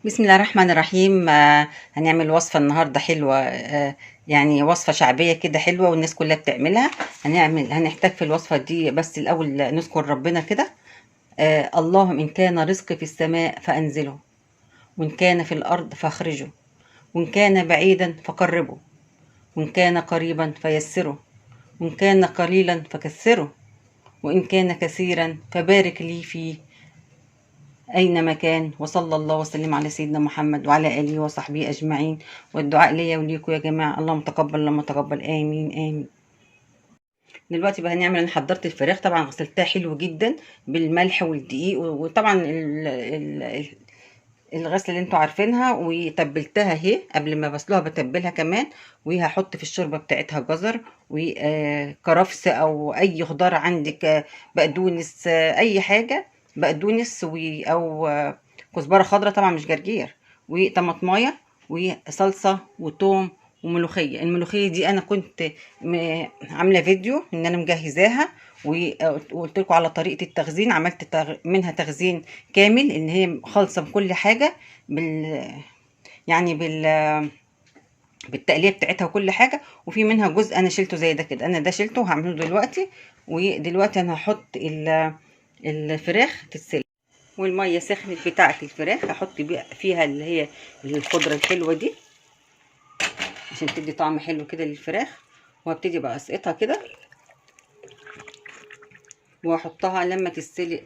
بسم الله الرحمن الرحيم. هنعمل وصفة النهاردة حلوة، يعني وصفة شعبية كده حلوة والناس كلها بتعملها. هنحتاج في الوصفة دي، بس الأول نذكر ربنا كده. اللهم إن كان رزقي في السماء فأنزله، وإن كان في الأرض فأخرجه، وإن كان بعيدا فقربه، وإن كان قريبا فيسره، وإن كان قليلا فكثره، وإن كان كثيرا فبارك لي فيه أينما كان. وصلى الله وسلم على سيدنا محمد وعلى آله وصحبه أجمعين. والدعاء ليا وليكم يا جماعة، اللهم تقبل اللهم تقبل، آمين آمين. دلوقتي بقى هنعمل، أنا حضرت الفراخ طبعا غسلتها حلو جدا بالملح والدقيق، وطبعا الغسله اللي انتوا عارفينها، وتبلتها اهي قبل ما بسلقها بتبلها كمان. وهحط في الشوربة بتاعتها جزر وكرفس او اي خضار عندك، بقدونس، اي حاجة، بقدونس او كزبره خضراء طبعا مش جرجير، وطماطمايه وصلصه وتوم وملوخيه. الملوخية دي انا كنت عامله فيديو ان انا مجهزاها، وقلت لكم على طريقه التخزين، عملت منها تخزين كامل ان هي خالصة بكل حاجة، يعني بالتقليه بتاعتها وكل حاجة. وفي منها جزء انا شلته زي ده كده، انا ده شلته وهعمله دلوقتي. ودلوقتي انا هحط الفراخ تتسلق، والمية سخنت بتاعه الفراخ هحط فيها اللي هي الخضرة الحلوة دي عشان تدي طعم حلو كده للفراخ. وهبتدي بقى اسقطها كده واحطها لما تتسلق،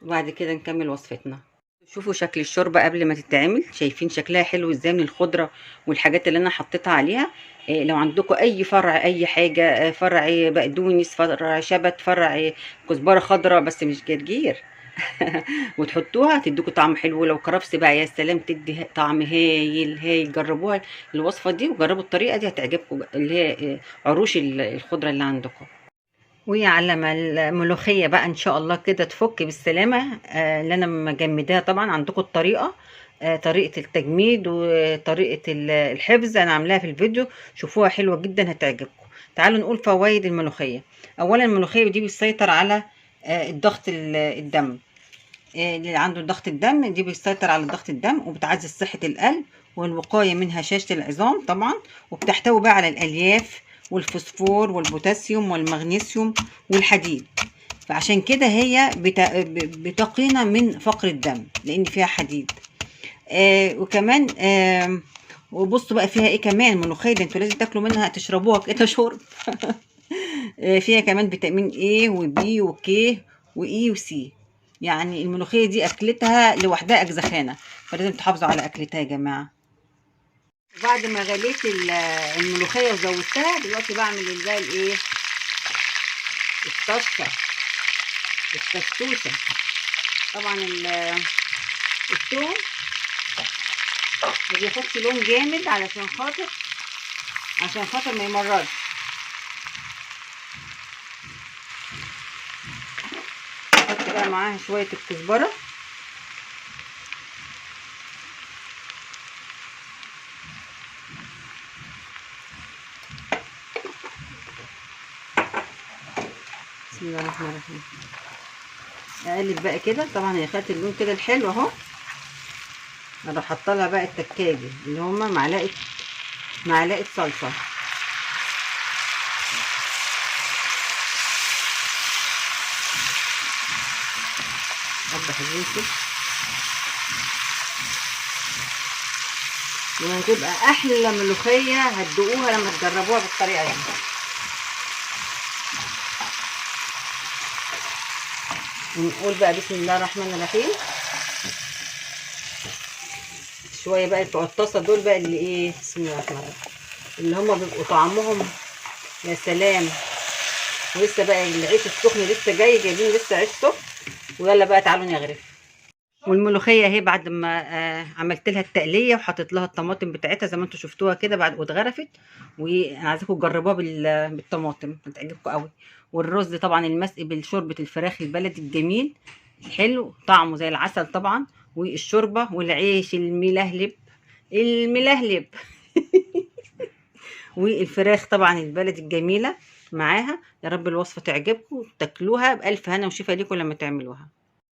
وبعد كده نكمل وصفتنا. شوفوا شكل الشوربة قبل ما تتعمل، شايفين شكلها حلو ازاي من الخضرة والحاجات اللي انا حطيتها عليها. لو عندكم اي فرع، اي حاجة، فرع بقدونس، فرع شبت، فرع كزبره خضراء بس مش جرجير وتحطوها تديكوا طعم حلو. لو كرفس بقى يا سلام، تدي طعم هايل هايل. جربوها الوصفة دي وجربوا الطريقة دي هتعجبكم، اللي هي عروش الخضرة اللي عندكم. وعلى ما الملوخية بقى ان شاء الله كده تفك بالسلامة، اللي انا مجمداها طبعا عندكم الطريقة، طريقه التجميد وطريقه الحفظ انا عاملاها في الفيديو، شوفوها حلوة جدا هتعجبكم. تعالوا نقول فوائد الملوخية. اولا الملوخية دي بتسيطر على الضغط الدم، اللي عنده ضغط الدم دي بيسيطر على ضغط الدم، وبتعزز صحة القلب والوقاية من هشاشة العظام طبعا، وبتحتوي بقى على الألياف والفوسفور والبوتاسيوم والمغنيسيوم والحديد، فعشان كده هي بتقينا من فقر الدم لأن فيها حديد. وكمان وبصوا بقى فيها ايه كمان الملوخية دي، انتوا لازم تاكلوا منها، تشربوها كده شرب. فيها كمان فيتامين A وB وK وE وC، يعني الملوخية دي أكلتها لوحدها أجزخانة، فلازم تحافظوا على أكلتها يا جماعة. بعد ما غليت الملوخية وزودتها، دلوقتي بعمل بقى الإيه؟ الطشة، التشتوتة. طبعا الثوم ما بياخدش لون جامد عشان خاطر ما يمررش. احط بقى معاها شوية الكزبره، بسم الله الرحمن الرحيم. اقلب بقى كده، طبعا هي خدت اللون كده الحلو اهو. انا حاطه لها بقى التكايه دي اللي هما معلقه صلصه. حبه حلوين كده، وهتبقى احلى ملوخية هتدوقوها لما تجربوها بالطريقة دي. ونقول بقى بسم الله الرحمن الرحيم. شوية بقى بتوع الطاسه دول بقى اللي ايه، بسم الله الرحمن الرحيم، اللي هما بيبقوا طعمهم يا سلام. ولسه بقى العيش السخن لسه جاي، جايبين لسه عيش سخن. ويلا بقى تعالوا نغرف. والملوخيه اهي بعد ما عملت لها التقليه وحطيت لها الطماطم بتاعتها زي ما انتم شفتوها كده بعد واتغرفت. وانا عايزاكم تجربوها بالطماطم، هتعجبكم قوي. والرز طبعا المسقي بالشوربه الفراخ البلدي الجميل الحلو، طعمه زي العسل طبعا. والشوربه والعيش الملهلب الملهلب والفراخ طبعا البلدي الجميلة معاها. يا رب الوصفة تعجبكم وتاكلوها بالف هنا وشفا ليكم لما تعملوها.